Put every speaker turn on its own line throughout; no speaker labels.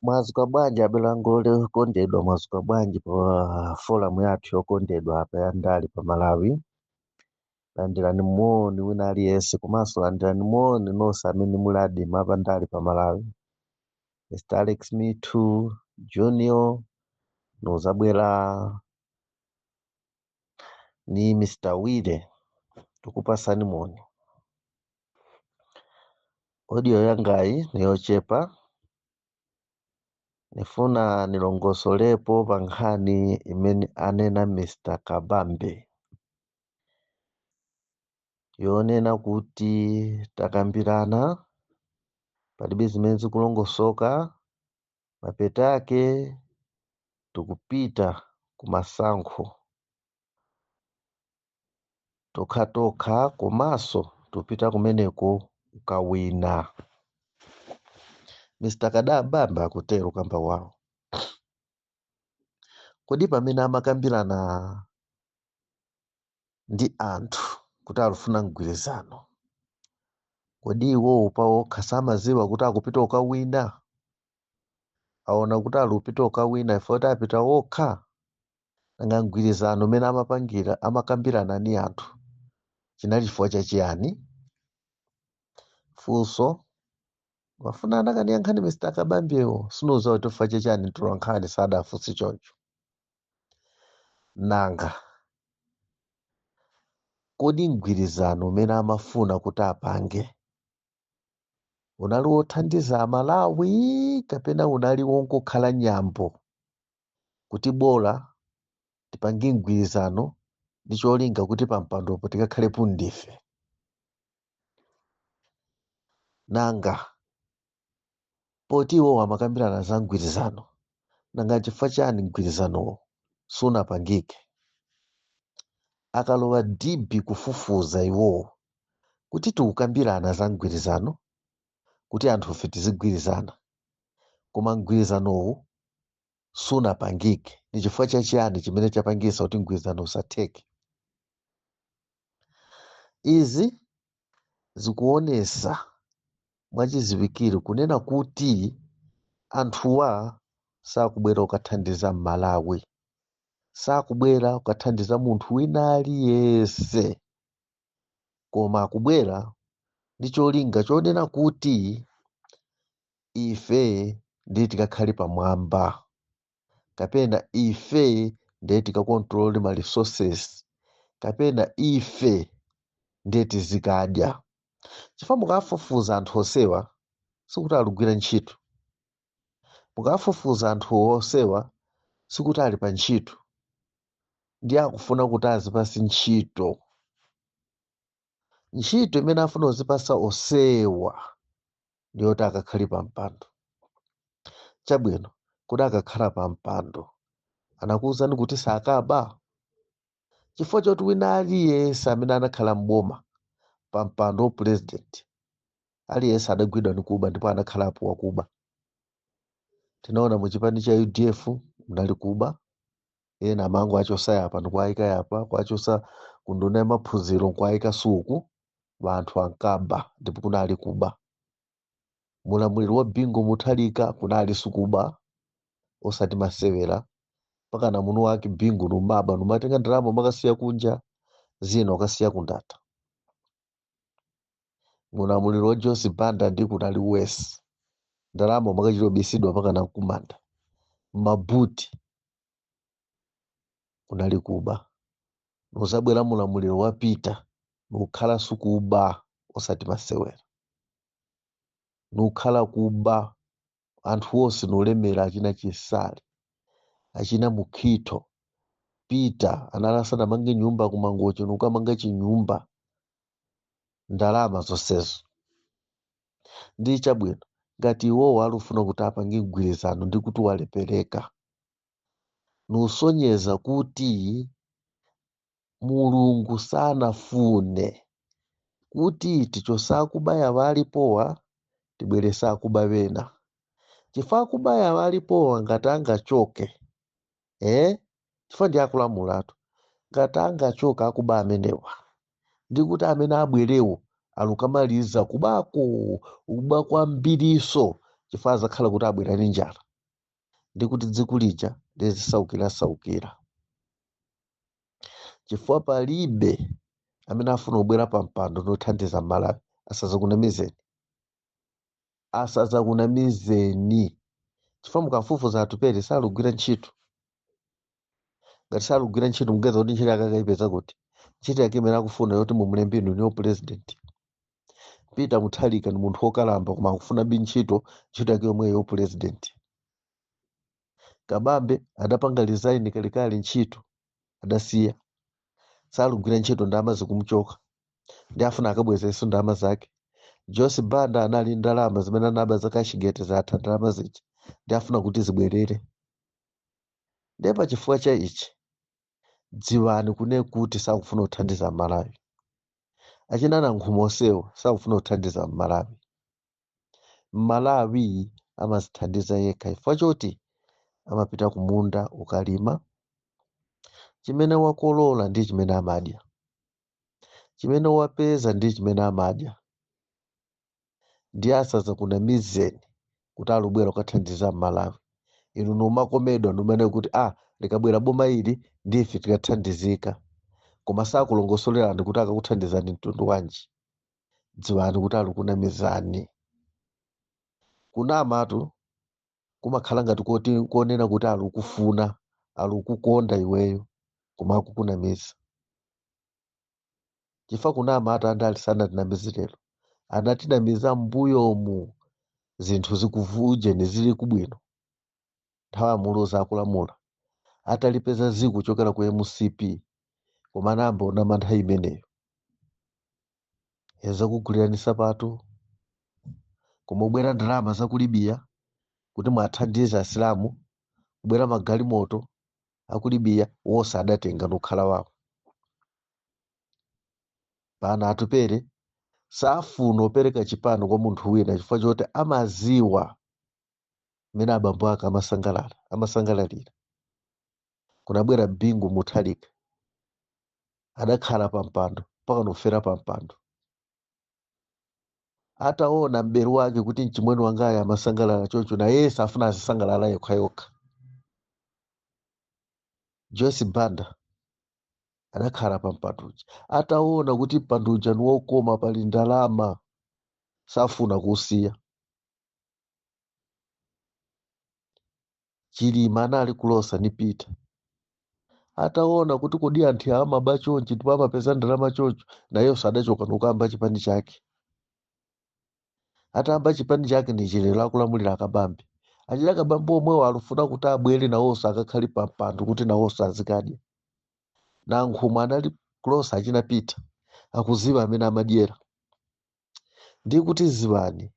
Mwazuka bwanji abale okondedwa, mwazuka bwanji pa forum yathu yokondedwa apa ya ndale pa Malawi. Landirani moni wina aliyense, komanso landirani moni nonse amene muli adima pa ndale pa Malawi. Mr Alex Mithu Junior nozabwera ni Mr Wile, tikupasani moni. Audio yangayi niyochepa, nifuna nilongosolepo pa nkhani imene anena Mr Kabambe yonena kuti takambirana, palibe zimene zikulongosoka, mapeto ake tikupita kumasankho tokhatokha, komanso tupita kumeneko ukawina. Mr Kabambe akutero kamba wawo. Kodi pamene amakambirana ndi anthu kuti alufuna mgwirizano, kodi iwowo pawokha samaziwa kuti akupita ukawina? Aona kuti alupita ukawina ifo kuti apita wokha? Nanga mgwirizano umene amapangira, amakambirana ni anthu, chinali chifukwa chachiyani? Funso wafuna anakaniyankhani Mr Kabambewo, sinuza kuti chifukwa chachiyani mtolankhani sadafunse choncho. Nanga kodi mgwirizano umene amafuna kuti apange unali wothandiza Amalawi kapena unali wongokhala nyambo kuti bola tipange mgwirizano ndi cholinga kuti pampandopo tikakhalepo ndife? Nanga poti iwowo amakambirana za mgwirizano, nanga chifukwa chani mgwirizanowo sunapangike? Akalowa deep kufufuza iwowo kuti tikukambirana za mgwirizano kuti anthufe tizigwirizana, koma mgwirizanowu sunapangike, ni chifukwa chachiyani chimene chapangisa kuti mgwirizano usatheke? Izi zikuonesa mwachiziwikire kunena kuti anthuwa sakubwera kukathandiza Mmalawi, sakubwera kukathandiza munthu wina aliyense, koma akubwera ndi cholinga chonena kuti ife ndiye tikakhale pamwamba, kapena ife ndiye tikakontrole ma resources, kapena ife ndiye tizikadya. Chifukwa mukafufuza anthu onsewa sikuti alugwira ntchito, mukafufuza anthu onsewa sikuti ali pa ntchito, ndiye akufuna kuti azipase ntchito. Ntchito imene afuna kuzipasa onsewa ndiyoti akakhale pa mpando. Chabwino, kuti akakhala pa mpando anakuwuzani kuti sakaba? Chifukwa choti wina aliyense amene anakhala mboma pa mpando wa president, aliyense adagwidwa ndi kuba ndipo anakhalapo wakuba. Tinaona mu chipani cha UDF munali kuba, ena amango achosa yapa ndikuayika yapa, kuachosa kunduna ya maphunziro nkuayika suku, anthu ankaba ndipo kunali kuba. Mulamuliro wa Bingu Mutharika kunali sukuba, osati masewera, mpaka na munthu wake Bingu numaba, numatenga ndalama makasiya kunja, zina ukasiya kundata. Mulamuliro wa Joyce Banda ndi kunali wesi, ndalama makachita obisidwa mpaka na kumanda mabuti, kunali kuba. Nuzabwera mulamuliro wa Peter nukhala sukuba, osati masewera, nukhala kuba anthu onse nolemera, achina Chisale, achina Mukhito. Peter anali asanamange nyumba kumangochi, nukamanga chinyumba, ndalama zonsezo. Ndi chabwino, ngati iwowo alufuna kuti apange mgwirizano ndi kuti walepereka, nusonyeza kuti Mulungu sanafune kuti tichosa akubaya walipowa tibweresa akuba wena, chifukwa akubaya walipowa ngati angachoke, chifukwa ndi akulamulatu, ngati angachoke akuba amenewa, ndi kuti amene abwerewo alukamaliza kubako, kuba kwambiriso, chifukwa azakhala kuti abwera ndi njala. Ndi kuti dziko lija lizisaukirasaukira, chifukwa palibe amene afuna kubwera pa mpando nothandiza Malawi. Asazakunamizeni, asazakunamizeni, chifukwa mukafufuza, Atupere salugwira ntchito. Ngati salugwira ntchito, mugeza kuti ntchito yake akayipeza kuti? Ntchito yake imene akufuna yoti mumulembe inu niyo president. Peter Mutharika ni munthu wokalamba, koma akufuna bi ntchito, ntchito yake yomweyo yo president. Kabambe adapanga resign kalekale, ntchito adasiya, salugwira ntchito, ndalama zikumuchoka, ndi afuna akabwezerenso ndalama zake. Joyce Banda anali ndalama zimene anaba za Cashgate, zatha ndalama zija, ndi afuna kuti zibwerere. Ndiye pachifukwa cha ichi, dziwani kune kuti sakufuna kuthandiza Malawi. Achina Nankhumwa onsewo sakufuna kuthandiza Malawi. Malawi amazithandiza yekha, chifukwa choti amapita kumunda ukalima, chimene wakolola ndi chimene amadya, chimene wapeza ndi chimene amadya. Ndiye asazakunamizeni kuti alubwera kukathandiza Malawi. Inu numakomedwa numene kuti ah, likabwera boma ili ndife tikathandizika, koma sakulongosolerani kuti akakuthandizani mtundu wanji. Dziwani kuti alikunamizani. Kunamatu kumakhala ngati kuti konena kuti alikufuna, alikukonda iweyo, koma akukunamiza, chifukwa kunama atu andali sanatinamize lero, anatinamiza m'mbuyomu zinthu zikuvujeni zili kubwino. Nthawi amuluza akulamula, atalipeza ziko kuchokera ku MCP, koma anayamba onama nthawi imeneyo yazakugulirani sapato, koma ubwera ndalama za ku Libya kuti mwathandize asilamu, kubwera magalimoto aku Libya wonse adatenga nokhala wawo. Pana Atupere safuna opereka chipano kwa munthu wina, chifukwa choti amaziwa mmene abambo ake amasangalala, amasangalalira. Kunabwera Bingu Mutharika, adakhala pa mpando mpaka nofera pa mpando. Ataona m'bale wake kuti mchimwene wangayo amasangalala choncho, nayenso afuna azisangalala yokhayokha. Joyce Banda adakhala pa mpando uja, ataona kuti mpando uja ni wokoma, pali ndalama, safuna kusiya. Chilima anali kulosa ni Peter, ataona kuti kodi anthu amaba chonchi ndipo amapeza ndalama choncho, nayenso adachoka nokuyamba chipani chake. Atayamba chipani chake, ndi chilero akulamulira Akabambe. Achita Akabambe omwewo alufuna kuti abwere nawonso akakhale pa mpando kuti nawonso azikadya. Nankhumwa anali kulosa achina Peter, akuziwa amene amadyera. Ndi kuti ziwani,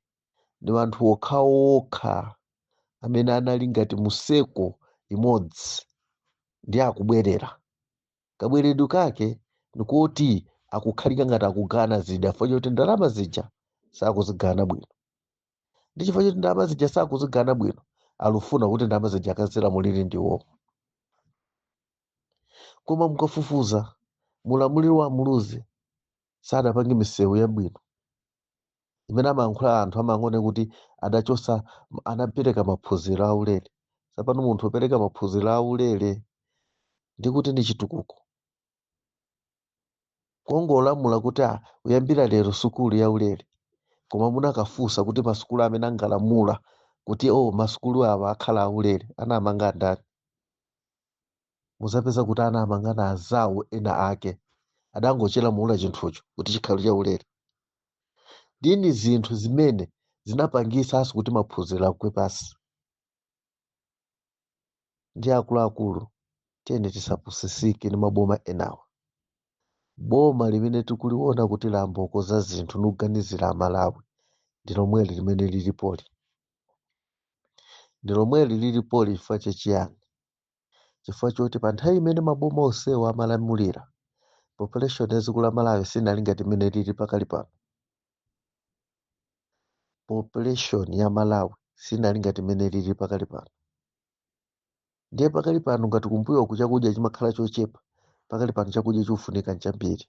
ndi anthu okhaokha amene anali ngati museko imodzi, ndi akubwerera. Kabweredwe kake ndikuti akukhalika ngati akugana zida, chifukwa choti ndalama zija sakuzigana bwino. Ndi chifukwa choti ndalama zija sakuzigana bwino, alufuna kuti ndalama zija akazilamulire ndiwo. Koma mukafufuza, mulamuliro wa Muluzi sadapange misewu yabwino imene amayankhula anthu, amang'one kuti adachosa, anapereka maphunziro aulere. Tsapano munthu upereka maphunziro aulere ndi kuti ndi chitukuko? Kongolamula kuti ah, kuyambira lero sukulu yaulere, koma munakafunsa kuti masukulu amene angalamula kuti oh, masukulu awa akhala aulere, anamanga ndani? Muzapeza kuti anamangana azawo ena ake, adangochilamula chinthucho kuti chikhale chaulere. Ndini zinthu zimene zinapangisanso kuti maphunziro agwe pasi. Ndi akuluakulu, tiyeni tisapusisike ndi maboma enawa. Boma limene tikuliona kuti lambokoza zinthu nikuganizira Amalawi ndi lomweli limene lilipoli, ndi lomweli lilipoli. Chifukwa chachiyani? Chifukwa choti pa nthawi imene maboma onsewa amalamulira, population ya dziko la Malawi sinali ngati imene lili pakali pano. Population ya Malawi sinali ngati imene lili pakali pano. Ndiye pakali pano, ngati kumbuyoku chakudya chimakhala chochepa, pakali pano chakudya chikufunika nchambiri.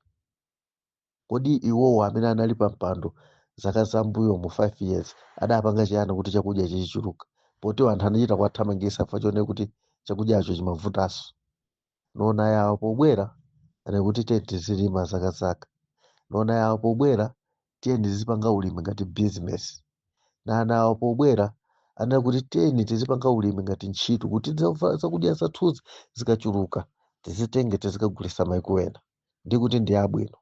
Kodi iwowo amene anali pa mpando zaka zambuyo mu 5 years adapanga chiyani kuti chakudya chichichuluka? Poti anthu anachita kuwathamangisa chifukwa chone kuti chakudyacho chimavutanso. Nona yawo pobwera ane kuti tiye tizilima zakazaka. Nona yawo pobwera, tiye tizipanga ulimi ngati business. Nana yawo pobwera anena kuti tiyeni tizipanga ulimi ngati ntchito, kuti zakudya zathuzi zikachuluka tizitenge tizikagulisa maiko ena, ndi kuti ndi abwino.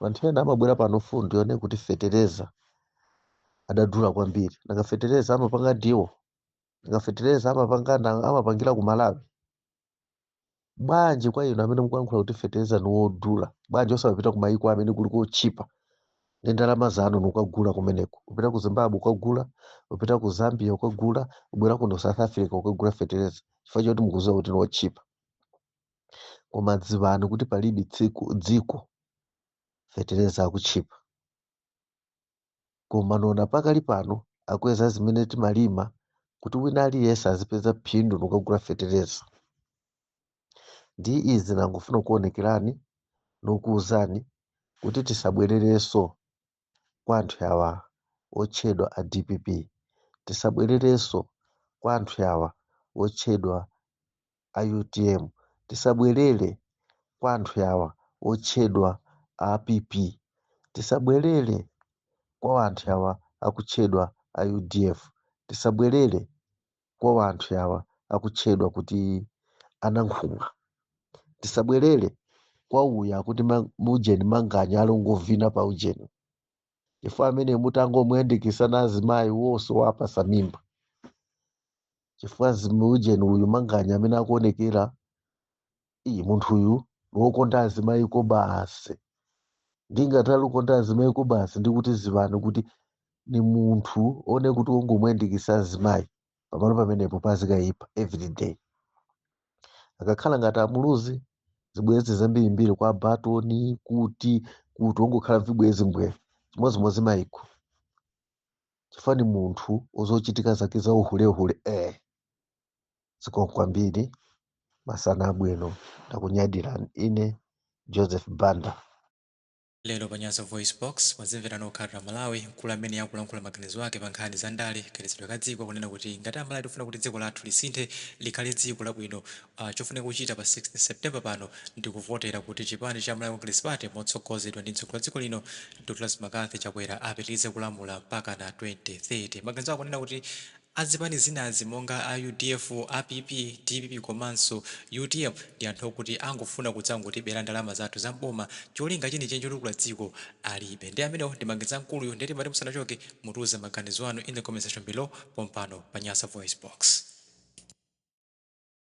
Anthu ena amabwera pano fundo yone kuti fetereza adadula kwambiri. Nanga fetereza amapanga ndiwo? Nanga fetereza amapanga amapangira ku Malawi? Bwanji kwa inu amene mukuyankhula kuti fetereza ni wodula, bwanji osapita ku maiko amene kuli kotchipa ndi ndalama zanu nukagula kumeneko? Upita ku Zimbabwe ukagula, upita ku Zambia ukagula, ubwera kuno South Africa ukagula fetereza, chifukwa choti mukuziwa kuti ni wotchipa. Koma dziwani kuti palibe tsiku dziko fetereza akutchipa. Koma nona pakali pano akweza zimene timalima kuti wina aliyense azipeza phindu nukagula fetereza. Ndi izi nangofuna kuonekerani nokuwuzani kuti tisabwererenso kwa anthu awa otchedwa a DPP, tisabwererenso kwa anthu awa otchedwa a UTM, tisabwerere kwa anthu awa otchedwa a PP, tisabwerere kwa anthu awa akutchedwa a UDF, tisabwerere kwa anthu awa akutchedwa kuti anankhumwa, tisabwerere kwa uya akuti mujeni manganya alongovina pa ujeni, chifukwa amene mutangomuyandikisa na azimayi wonse wapasa mimba. Chifukwa ujeni uyu manganya amene akuonekera iyi, munthu uyu wokonda azimayi ko basi, ndingatali kukonda azimayi ko basi, ndikuti zivani kuti ni munthu one kuti wongomuyandikisa azimayi pamalo pamenepo pazikayipa everyday. Akakhala ngati amuluzi, zibwezi zambirimbiri kwa batoni kuti wongokhala vibwezi mbwe chimodzimodzi maiko, chifukwa ni munthu ozochitika zake za uhulehule. Zikomo kwambiri, masana abwino, ndakunyadirani. Ine Joseph Banda.
Lero pa Nyasa Voice Box, mwazimvera nokha Malawi, mkulu amene akulankhula maganizo ake pa nkhani za ndale, kayendetsedwe ka dziko, kunena kuti ngati Amalawi tifuna kuti dziko lathu lisinthe, likhale dziko labwino, chofunika kuchita pa 16 September pano ndi kuvotera kuti chipani cha Malawi Congress Party motsogozedwa ndi mtsogoleri wa dziko lino Dr McCarthy Chakwera apitirize kulamula mpaka na 2030. Maganizo akunena kuti azipani zinazi monga a UDF, APP, DPP komanso UTM ndi anthu okuti angofuna kudzangotibera ndalama zathu zam'boma, cholinga chenicheni chotukula dziko alibe. Ndi amenewo ndi maganizo amkuluyo. Ndeti mati musanachoke, mutiuze maganizo anu in the comment section below pompano pa Nyasa Voice Box.